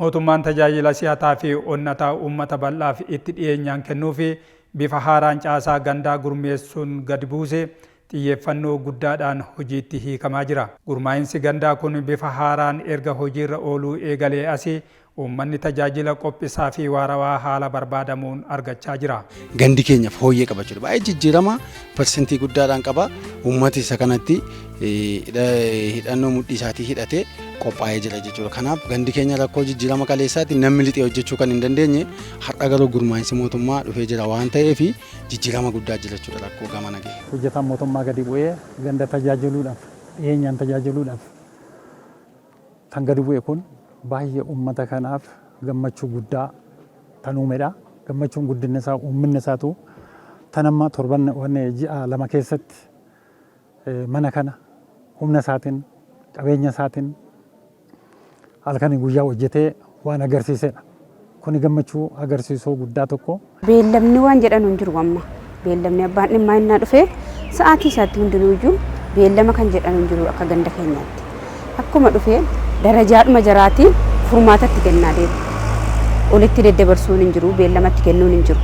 Mootummaan tajaajila si'ataa fi onnataa uummata bal'aaf itti dhiyeenyaan kennuuf bifa haaraan caasaa gandaa gurmeessuun gadi buuse xiyyeeffannoo guddaadhaan hojiitti hiikamaa jira. Gurmaa'insi gandaa kun bifa haaraan erga hojiirra ooluu eegalee asi uummanni tajaajila qophisaa fi waarawaa haala barbaadamuun argachaa jira. Gandi keenya fooyyee qaba jechuudha. Baay'ee jijjiirama persentii guddaadhaan qaba. Uummati isa kanatti hidhannoo mudhii isaatii hidhatee qophaa'ee jira jechuudha. Kanaaf gandi keenya rakkoo jijjiirama kaleessaatti namni lixee hojjechuu kan hin dandeenye, har'a garuu gurmaa'insi mootummaa dhufee jira waan ta'eef jijjiirama guddaa jira jechuudha rakkoo gama nageenya. Hojjetaan mootummaa gadi bu'ee ganda tajaajiluudhaaf, dhiyeenyaan tajaajiluudhaaf kan gadi bu'e kun baay'ee uummata kanaaf gammachuu guddaa kan uumedha. Gammachuun guddinni isaa, uumminni isaatu tan amma torban wanne ji'a 2 keessatti mana kana humna isaatiin, qabeenya isaatiin halkanii guyyaa hojjetee waan agarsiisedha. Kuni gammachuu agarsiisuu guddaa tokko. Beellamni waan jedhanu hin jiru amma. Beellamni abbaan dhimmaa innaa dhufee sa'aatii isaatti hundinuuyyuu beellama kan jedhanu hin jiru akka ganda keenyaatti. Akkuma dhufee darajaadhuma jaraatiin furmaatatti kennaa deemu. Olitti deddabarsuun hin jiru, beellamatti kennuun hin jiru.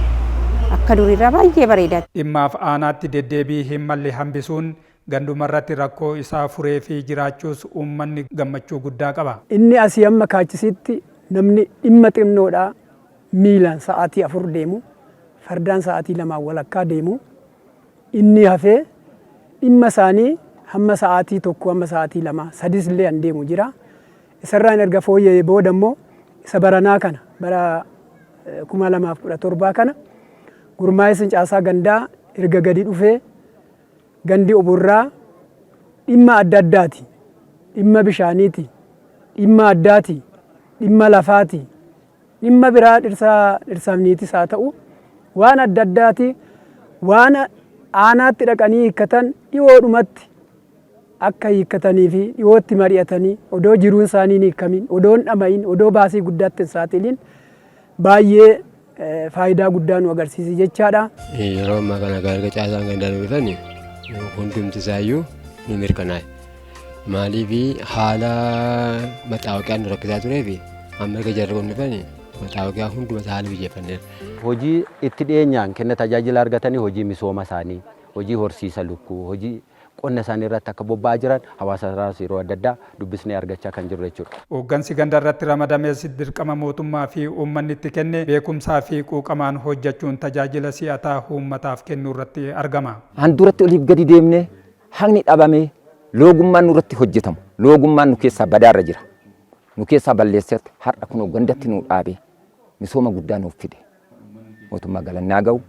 Akka duriirraa baay'ee bareedaa. Dhimmaaf aanaatti deddeebii hin malle hambisuun gandumarratti rakkoo isaa fureefii jiraachuus uummanni gammachuu guddaa qaba. Inni asii amma Kaachisiitti namni dhimma xinnoodhaa miilaan sa'aatii 4 deemu, fardaan sa'aatii lamaan walakkaa deemu, inni hafee dhimma isaanii hamma sa'aatii 1 hamma sa'aatii 2, sadis illee an deemu jira. Isarraan erga fooyya'ee booda immoo isa baranaa kana bara 2017 kana gurmaa'insi caasaa gandaa erga gadi dhufee gandi Oborraa dhimma adda addaati. Dhimma bishaaniiti, dhimma addaati, dhimma lafaati, dhimma biraa dhirsaa dhirsaaf niitis haa ta'u waan adda addaati, waan aanaatti dhaqanii hiikkatan dhiyoodhumatti akka hiikkatanii fi dhiyootti mari'atanii odoo jiruun isaanii hin hiikkamin, odoo hin dhama'in, odoo baasii guddaatti hin saaxilin baay'ee faayidaa guddaa nu agarsiise jechaadha. Yeroo ammaa kana erga caasaan gandaa nu dhufani hundumti isaayyuu nu mirkanaa'e. Maaliif haala maxaawoqiyaan nu rakkisaa turee fi amma erga jarri kun dhufani maxaawoqiyaa hunduma isaa haala mijeeffanneerra. Hojii itti dhiyeenyaan kenna tajaajila argatanii hojii misooma isaanii, hojii horsiisa lukkuu, hojii qonna isaanii irratti akka bobba'aa jiran hawaasa irraas yeroo adda addaa dubbisnee argachaa kan jirru jechuudha. Hooggansi ganda irratti ramadames dirqama mootummaa fi uummanni itti kenne beekumsaa fi quuqamaan hojjachuun tajaajila si'ataa uummataaf kennuu irratti argama. Handhuuratti oliif gadi deemnee haqni dhabamee loogummaan nurratti hojjetamu loogummaan nu keessaa badaarra jira. Nu keessaa balleesseerti har'a kunoo gandatti nu dhaabee misooma guddaa nuuf fide. Mootummaa galanni haa ga'u.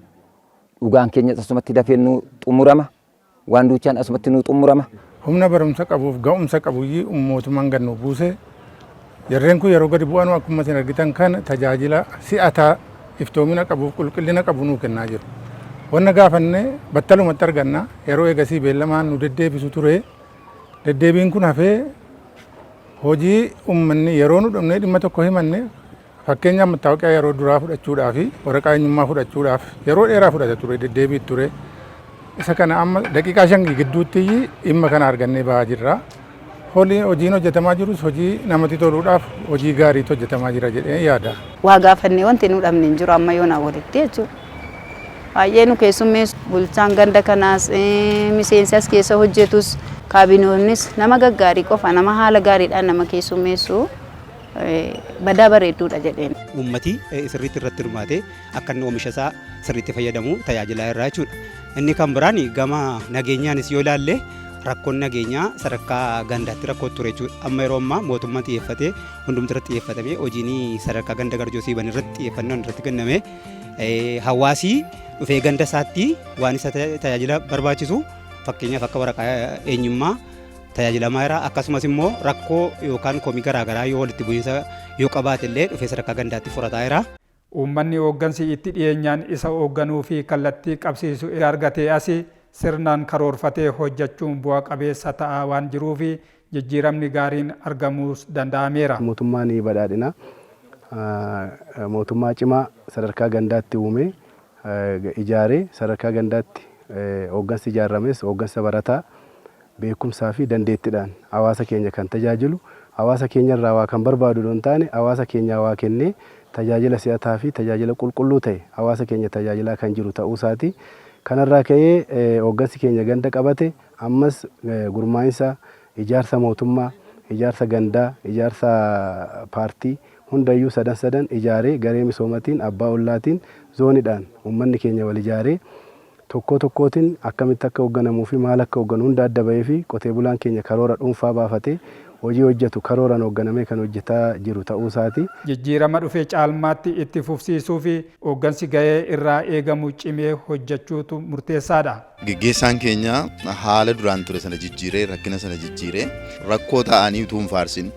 Dhugaan keenyas asumatti dafee nu xumurama. Waan duuchaan asumatti nuu xummurama. Humna barumsa qabuuf ga'umsa qabuyyii mootummaan gad nu buuse. Jarreen kun yeroo gadi bu'anu akkuma isin argitan kana tajaajila si'ataa, iftoomina qabuuf qulqullina qabu nuu kennaa jiru. Wanna gaafanne battalumatti arganna. Yeroo eegasii beellamaan nu deddeebisu ture. Deddeebiin kun hafee hojii ummanni yeroo nu dhumnee dhimma tokko himanne, fakkeenyaaf mattaawoqiyaa yeroo duraa fudhachuudhaaf, waraqaa eenyummaa fudhachuudhaaf yeroo dheeraa fudhata ture, deddeebii ture. Isa kana amma daqiiqaa 5 gidduutti dhimma kana argannee ba'aa jirra. Hojiin hojjetamaa jirus hojii namatti toluudhaaf hojii gaariitu hojjetamaa jira jedhee yaada. Waa gaafannee wanti nu dhabne hin jiru amma yoonaa walitti jechuudha. Baay'ee nu keessummeessu. Bulchaan ganda kanaas, miseensi as keessa hojjetus, kaabinoonnis nama gaggaarii qofa, nama haala gaariidhaan nama keessummeessu, badaa bareedduudha jedheen. Uummati sirriitti irratti hirmaatee akka inni oomisha isaa sirriitti fayyadamu tajaajilaa irraa jechuudha. Inni kan biraan gama nageenyaanis yoo ilaalle rakkoon nageenyaa sadarkaa gandaatti rakkoo ture jechuudha. Amma yeroo ammaa mootummaan xiyyeeffatee hundumti irratti xiyyeeffatamee hojiin sadarkaa ganda Garjoo Siiban irratti xiyyeeffannoon irratti kenname hawaasi dhufee ganda isaatti waan isa tajaajila barbaachisu, fakkeenyaaf akka waraqaa eenyummaa tajaajilamaa jira. Akkasumas immoo rakkoo yookaan komii garaagaraa yoo walitti bu'iinsa yoo qabaate illee dhufee sadarkaa gandaatti furataa jira. Uummanni hooggansi itti dhiyeenyaan isa hoogganuu fi kallattii qabsiisu erga argatee asi sirnaan karoorfatee hojjachuun bu'a qabeessa ta'aa waan jiruuf jijjiiramni gaariin argamuus danda'ameera. Mootummaan Badhaadhinaa mootummaa cimaa sadarkaa gandaatti uumee ijaaree, sadarkaa gandaatti hooggansi ijaarames hooggansa barataa, beekumsaa fi dandeettidhaan hawaasa keenya kan tajaajilu, Hawaasa keenya irraa waa kan barbaadu odoo hin taane, hawaasa keenyaa waa kennee tajaajila si'ataa fi tajaajila qulqulluu ta'e hawaasa keenya tajaajilaa kan jiru ta'uu isaati. Kanarraa ka'ee hooggansi keenya ganda qabate ammas gurmaa'insa ijaarsa mootummaa, ijaarsa gandaa, ijaarsa paartii hundayyuu sadan sadan ijaaree garee misoomatiin, abbaa ollaatiin, zoonidhaan uummanni keenya wal ijaaree tokkoo tokkootiin akkamitti akka hoogganamuu fi maal akka hoogganu hunda adda bahee fi qotee bulaan keenya karoora dhuunfaa baafatee hojii hojjetu karooraan hoogganamee kan hojjetaa jiru ta'uu isaati. Jijjiirama dhufe caalmaatti itti fufsiisuu fi hooggansi gahee irraa eegamu cimee hojjechuutu murteessaadha. Geggeessaan keenya haala duraan ture sana jijjiiree, rakkina sana jijjiiree, rakkoo ta'anii utuu hin faarsin,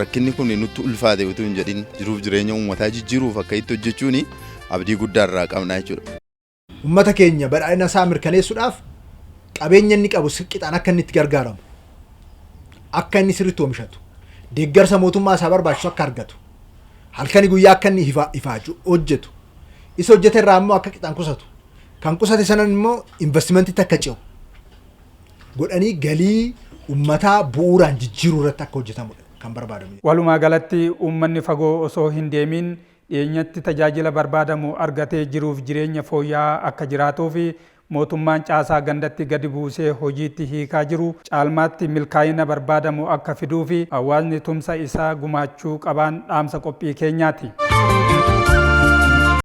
rakkinni kun nutti ulfaate utuu hin jedhin, jiruuf jireenya uummataa jijjiiruuf akka itti hojjechuun abdii guddaa irraa qabna jechuudha. Uummata keenya badhaadhina isaa mirkaneessuudhaaf qabeenya inni qabu qixaan akka inni itti gargaaramu, akka inni sirriitti oomishatu, deeggarsa mootummaa isaa barbaachisu akka argatu, halkanii guyyaa akka inni ifaaju hojjetu, isa hojjete irraa immoo akka qixaan qusatu, kan qusate sanan immoo investimentiitti akka ce'u godhanii galii uummataa bu'uuraan jijjiiruu irratti akka hojjetamudha kan barbaadamu. Walumaa galatti uummanni fagoo osoo hin deemiin dhiyeenyatti tajaajila barbaadamu argatee jiruuf jireenya fooyya'aa akka jiraatuuf mootummaan caasaa gandatti gadi buusee hojiitti hiikaa jiru caalmaatti milkaa'ina barbaadamu akka fiduuf hawaasni tumsa isaa gumaachuu qabaan dhaamsa qophii keenyaati.